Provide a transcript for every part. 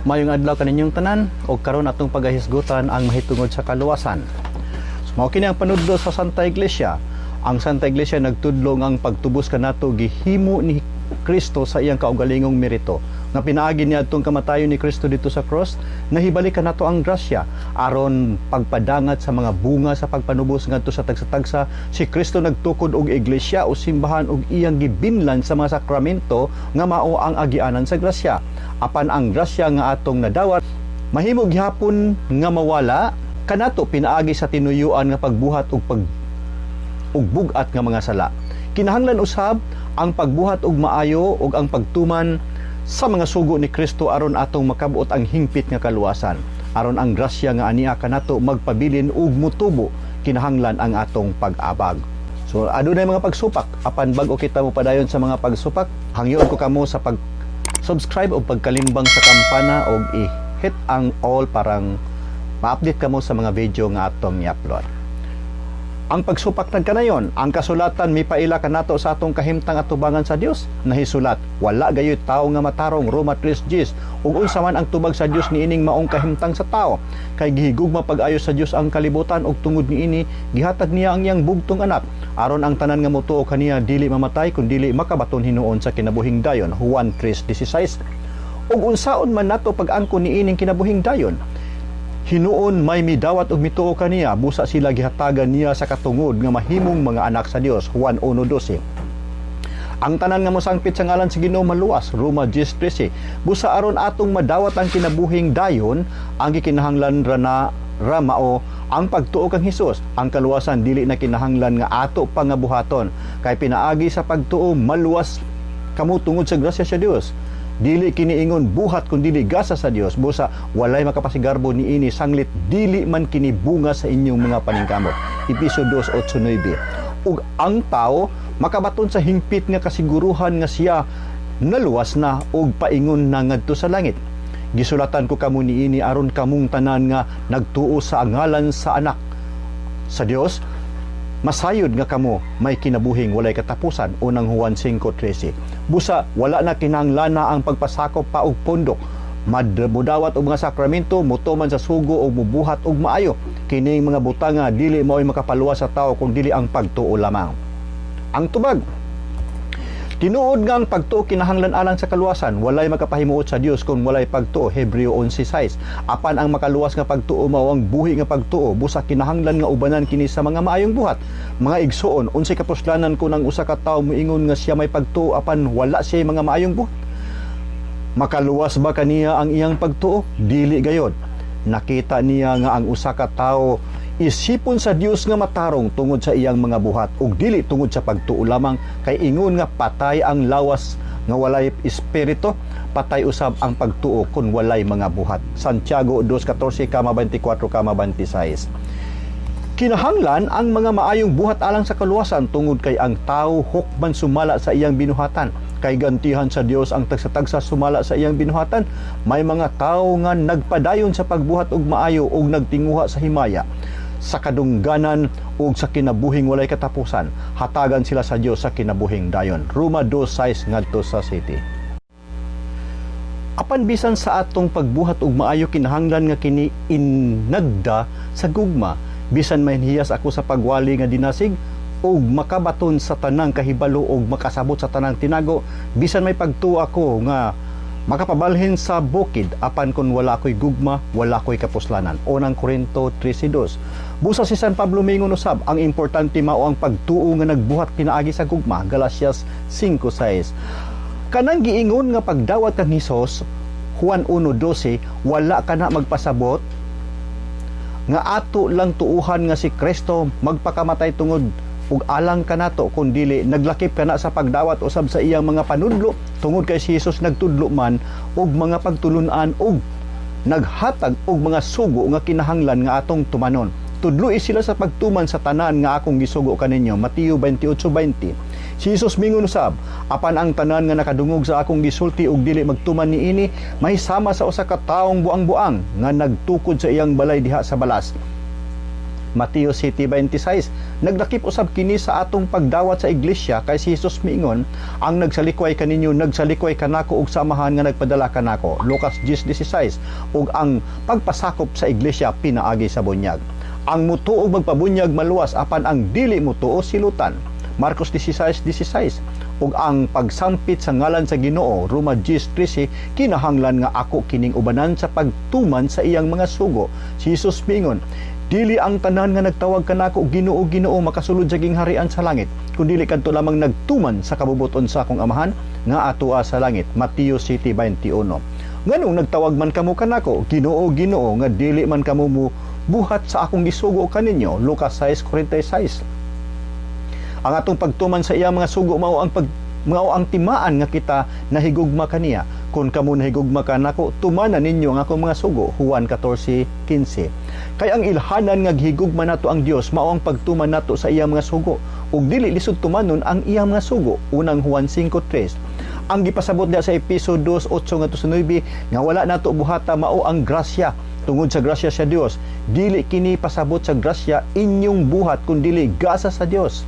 Maayong adlaw kaninyong tanan og karon atong pagahisgutan ang mahitungod sa kaluwasan. So, mao kini ang panudlo sa Santa Iglesia. Ang Santa Iglesia nagtudlo nga ang pagtubos kanato gihimo ni Kristo sa iyang kaugalingong merito. Nga pinaagi niya atong kamatayon ni Kristo dito sa cross, nahibalik kanato ang grasya aron pagpadangat sa mga bunga sa pagpanubos ngadto sa tagsa-tagsa. Si Kristo nagtukod og iglesia o simbahan og iyang gibinlan sa mga sakramento nga mao ang agianan sa grasya. Apan ang grasya nga atong nadawat mahimo gihapon nga mawala kanato pinaagi sa tinuyuan nga pagbuhat og pag ug bug-at nga mga sala. Kinahanglan usab ang pagbuhat og maayo ug ang pagtuman sa mga sugo ni Kristo aron atong makabot ang hingpit nga kaluwasan. Aron ang grasya nga ania kanato magpabilin ug mutubo, kinahanglan ang atong pag-abag. So adunay mga pagsupak. Apan bag-o kita mo padayon sa mga pagsupak, hangyoon ko kamo sa pag subscribe o pagkalimbang sa kampana og i-hit ang all parang ma-update kamo sa mga video nga atong i-upload. Ang pagsupak nagkanayon, ang kasulatan mipaila kanato sa atong kahimtang atubangan sa Dios. Nahisulat, "Wala gayoy tawo nga matarong," Roma 3:10. Ug unsa man ang tubag sa Dios niining maong kahimtang sa tao? Kay gihigugma pag-ayo sa Dios ang kalibutan ug tungod niini gihatag niya ang iyang bugtong anak aron ang tanan nga motuo kaniya dili mamatay kun dili makabaton hinuon sa kinabuhing dayon. Juan 3:16. Ug unsaon man nato pag-angkon niining kinabuhing dayon? Hinuon may midawat og mituo kaniya, busa sila gihatagan niya sa katungod nga mahimong mga anak sa Dios. Juan 1:12. Ang tanan nga mosangpit sa ngalan sa Ginoo maluwas. Roma 10:13. Busa aron atong madawat ang kinabuhing dayon, ang gikinahanglan ra na ra mao ang pagtuo kang Hesus. Ang kaluwasan dili na kinahanglan nga ato pa nga buhaton kay pinaagi sa pagtuo maluwas kamo tungod sa grasya sa Dios. Dili kini ingon buhat kun dili gasa sa Dios. Busa walay makapasigarbo niini sanglit dili man kini bunga sa inyong mga paningkamot. Episo 2:8-9. Ug ang tao makabaton sa hingpit nga kasiguruhan nga siya naluwas na ug paingon na ngadto sa langit. Gisulatan ko kamo niini aron kamong tanan nga nagtuo sa ngalan sa Anak sa Dios masayod nga kamo may kinabuhing walay katapusan. Unang Juan 5:13. Busa wala na kinahanglan ang pagpasakop pa og pundok, madmudawat og mga sakramento, mutuman sa sugo o mubuhat og maayo. Kining mga butanga dili mao'y makapaluwas sa tao kung dili ang pagtuo lamang. Ang tubag: tinuod nga ang pagtuo kinahanglan alang sa kaluwasan. Walay makapahimuot sa Dios kung walay pagtuo. Hebreo 11:6. Apan ang makaluwas nga pagtuo mao ang buhi nga pagtuo. Busa kinahanglan nga ubanan kini sa mga maayong buhat. Mga igsuon, unsay kapuslanan kung ang usa ka tawo moingon nga siya may pagtuo apan wala siya mga maayong buhat? Makaluwas ba kaniya ang iyang pagtuo? Dili gayod. Nakita niya nga ang usa ka tawo isipon sa Dios nga matarong tungod sa iyang mga buhat ug dili tungod sa pagtuo lamang, kay ingon nga patay ang lawas nga walay espiritu, patay usab ang pagtuo kung walay mga buhat. Santiago 2:14, 24, 26. Kinahanglan ang mga maayong buhat alang sa kaluwasan tungod kay ang tao hukman sumala sa iyang binuhatan. Kay gantihan sa Dios ang tagsa-tagsa sumala sa iyang binuhatan. May mga tao nga nagpadayon sa pagbuhat og maayo ug nagtinguha sa himaya, sa kadungganan ug sa kinabuhing walay katapusan. Hatagan sila sa Dios sa kinabuhing dayon. Roma 2:6 ngadto sa 7. Apan bisan sa atong pagbuhat og maayo, kinahanglan nga kini inagda sa gugma. Bisan mahihiyas ako sa pagwali nga dinasig ug makabaton sa tanang kahibalo ug makasabot sa tanang tinago, bisan may pagtuo ako nga makapabalhin sa bukid, apan kung wala ko'y gugma, wala ko'y kapuslanan. Unang Korinto 13:2. Busa si San Pablo mingon usab, ang importante mao ang pagtuo nga nagbuhat pinaagi sa gugma. Galatias 5:6. Kanang giingon nga pagdawat kang Hesus, Juan 1:12, wala kana magpasabot nga ato lang tuuhan nga si Kristo magpakamatay tungod ug alang kanato, kun dili naglakip kana sa pagdawat usab sa iyang mga panudlo tungod kay si Jesus nagtudlo man og mga pagtulun-an ug naghatag og mga sugo nga kinahanglan nga atong tumanon. "Tudloi sila sa pagtuman sa tanan nga akong gisugo kaninyo." Mateo 28:20. Si Jesus mingon usab, "Apan ang tanan nga nakadungog sa akong gisulti ug dili magtuman niini mahisama sa usa ka taong buang-buang nga nagtukod sa iyang balay diha sa balas." Mateo 7:26. Nagdakip usab kini sa atong pagdawat sa iglesia kay si Jesus miingon, "Ang nagsalikway kaninyo, nagsalikway kanako ug sa Amahan nga nagpadala kanako." Lucas 10:16. Ug ang pagpasakop sa iglesia pinaagi sa bunyag. Ang mutuo magpabunyag maluwas, apan ang dili mutuo silutan. Marcos 16:16. Ug ang pagsampit sa ngalan sa Ginoo, Roma 10:13, kinahanglan nga ako kining ubanan sa pagtuman sa iyang mga sugo. Si Jesus miingon, "Dili ang tanan nga nagtawag kanako, 'Ginoo, Ginoo,' makasulod sa gingharian sa langit, kundi kadto lamang nagtuman sa kabubuton sa akong Amahan nga atoa sa langit." Mateo 7:21. "Nganong nagtawag man kamo kanako, 'Ginoo, Ginoo,' nga dili man kamo mo buhat sa akong gisugo kaninyo?" Lucas 6:46. Ang atong pagtuman sa iyang mga sugo mao ang timaan nga kita nahigugma kaniya. "Kung kamo nahigugma kanako, tumana ninyo ang akong mga sugo." Juan 14:15. Kay ang ilhanan nga gihigugma nato ang Dios mao ang pagtuman nato sa iyang mga sugo. Ug dili lisod tumanon ang iyang mga sugo. Unang Juan 5:3. Ang gipasabot niya sa Epeso 2:8 ngadto sa 9 nga wala nato buhata mao ang grasya. Tungod sa grasya sa Dios, dili kini pasabot sa grasya inyong buhat kun dili gasa sa Dios.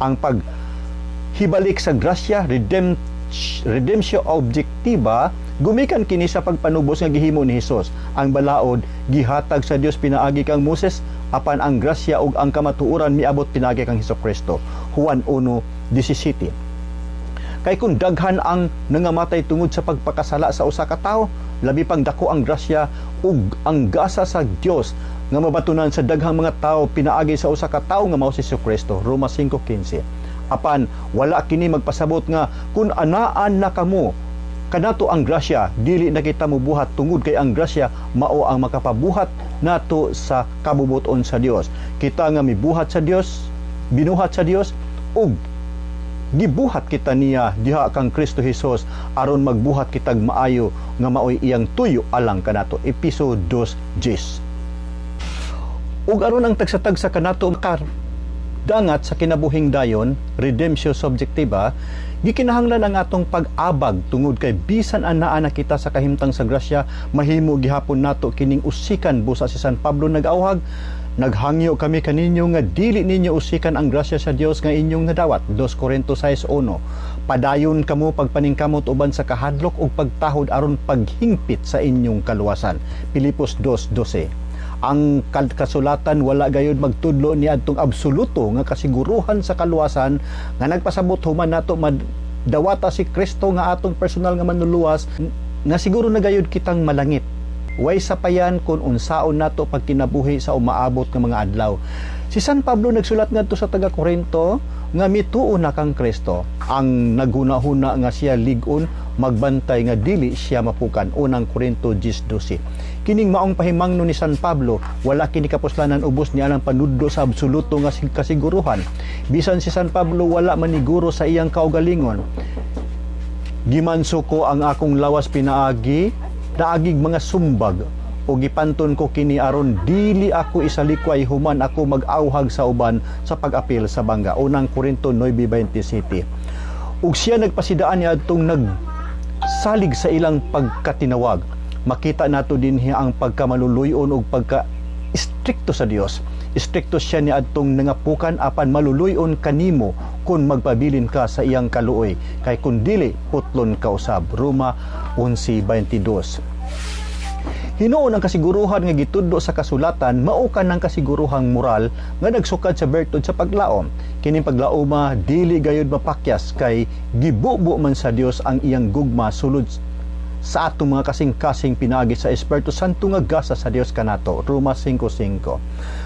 Ang paghibalik sa grasya, redemptio objectiva, gumikan kini sa pagpanubos nga gihimo ni Hesus. Ang balaod gihatag sa Dios pinaagi kang Moses, apan ang grasya ug ang kamatuoran miabot pinaagi kang Hesukristo. Juan 1:17. Kay kung daghan ang nangamatay tungod sa pagpakasala sa usa ka tawo, labi pang dako ang grasya ug ang gasa sa Dios nga mabatunan sa daghang mga tawo pinaagi sa usa ka tawo nga mao si Hesukristo. Roma 5:15. Apan wala kini magpasabot nga kun anaan na kamo kanato ang grasya, dili na kita mobuhat, tungod kay ang grasya mao ang makapabuhat nato sa kabubuton sa Dios. Kita nga mibuhat sa Dios, binuhat sa Dios ug gibuhat kita niya diha kang Kristo Hesus aron magbuhat kitag maayo nga maoy iyang tuyo alang kanato. Epeso 2:10. Ug aron ang tagsa-tagsa kanato dangat sa kinabuhing dayon, redemptio subjectiva, gikinahanglan ang atong pag-abag tungod kay bisan anaa na kita sa kahimtang sa grasya, mahimo gihapon nato kining usikan. Busa si San Pablo nag-awhag, "Naghangyo kami kaninyo nga dili ninyo usikan ang grasya sa Dios nga inyong nadawat." 2 Corinto 6:1. "Padayon kamo pagpaningkamot uban sa kahadlok ug pagtahod aron paghingpit sa inyong kaluwasan." Filipos 2:12. Ang kasulatan wala gayud magtudlo ni adtong absoluto nga kasiguruhan sa kaluwasan nga nagpasabot human nato madawata si Kristo nga atong personal nga manluluwas nga siguro na gayud kitang malangit. Way sapayan kung unsaon nato pagkinabuhi sa umaabot nga mga adlaw. Si San Pablo nagsulat ngadto sa taga Korinto nga mituo na kang Kristo. Ang naghuna-huna nga siya lig-on, magbantay nga dili siya mapukan. Unang Korinto 10:12. Kining maong pahimangno ni San Pablo, wala kini kapuslanan ubos niya ang panudlo sa absoluto nga kasiguruhan. Bisan si San Pablo wala maniguro sa iyang kaugalingon. "Gimanso ko ang akong lawas pinaagi naagig mga sumbag o gipanton ko kini aron dili ako isalikway human ako mag-awhag sa uban sa pag-apil sa bangga." Unang Korinto 9:27. Ug siya nagpasidaan ni adtong nagsalig sa ilang pagkatinawag. Makita nato dinhi ang pagkamaluluyon ug pagka istrikto sa Dios. Istrikto siya ni adtong nangapukan, apan maluluyon kanimo kung magpabilin ka sa iyang kaluoy, kay kun dili, putlon ka usab. Roma 11:22. Hinuon ang kasiguruhan nga gitudlo sa kasulatan mao kanang kasiguruhang moral nga nagsukad sa bertud sa paglaom. Kining paglaoma dili gayud mapakyas kay gibubo man sa Dios ang iyang gugma sulod sa atong mga kasing-kasing pinaagi sa Espiritu Santo nga gasa sa Dios kanato. Roma 5:5.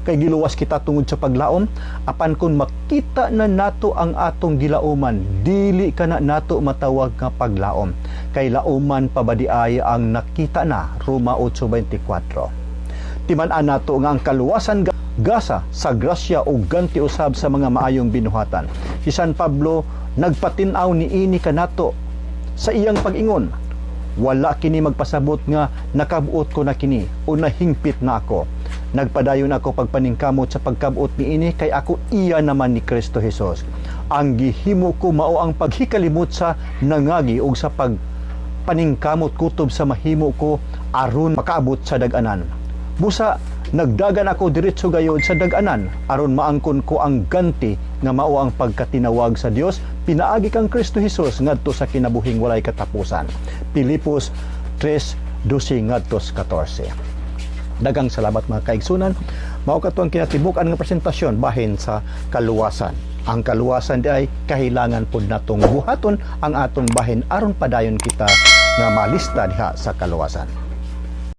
Kay giluwas kita tungod sa paglaom, apan kung makita na nato ang atong gilauman, dili kana nato matawag nga paglaom. Kay lauman pa ba diay ang nakita na? Roma 8:24. Timan-an nato nga ang kaluwasan gasa sa grasya o ganti usab sa mga maayong binuhatan. Si San Pablo nagpatin-aw niini kanato sa iyang pag-ingon, "Wala kini magpasabot nga nakabuot ko na kini o nahingpit na ako. Nagpadayon ako pagpaningkamot sa pagkabuot niini kay ako iya naman ni Kristo Jesus. Ang gihimo ko mao ang paghikalimot sa nangagi ug sa pagpaningkamot kutob sa mahimo ko aron makaabot sa dag-anan." Busa Nagdagan ako diretso gayod sa dag-anan aron maangkon ko ang ganti nga mao ang pagkatinawag sa Dios pinaagi kang Kristo Hesus ngadto sa kinabuhing walay katapusan. Pilipos 3:12 ngadto 14. Daghang salamat, mga kaigsunan. Mao kato ang kinatibuk-an nga presentasyon bahin sa kaluwasan. Ang kaluwasan diay, kailangan pud natong buhaton ang atong bahin aron padayon kita nga malista diha sa kaluwasan.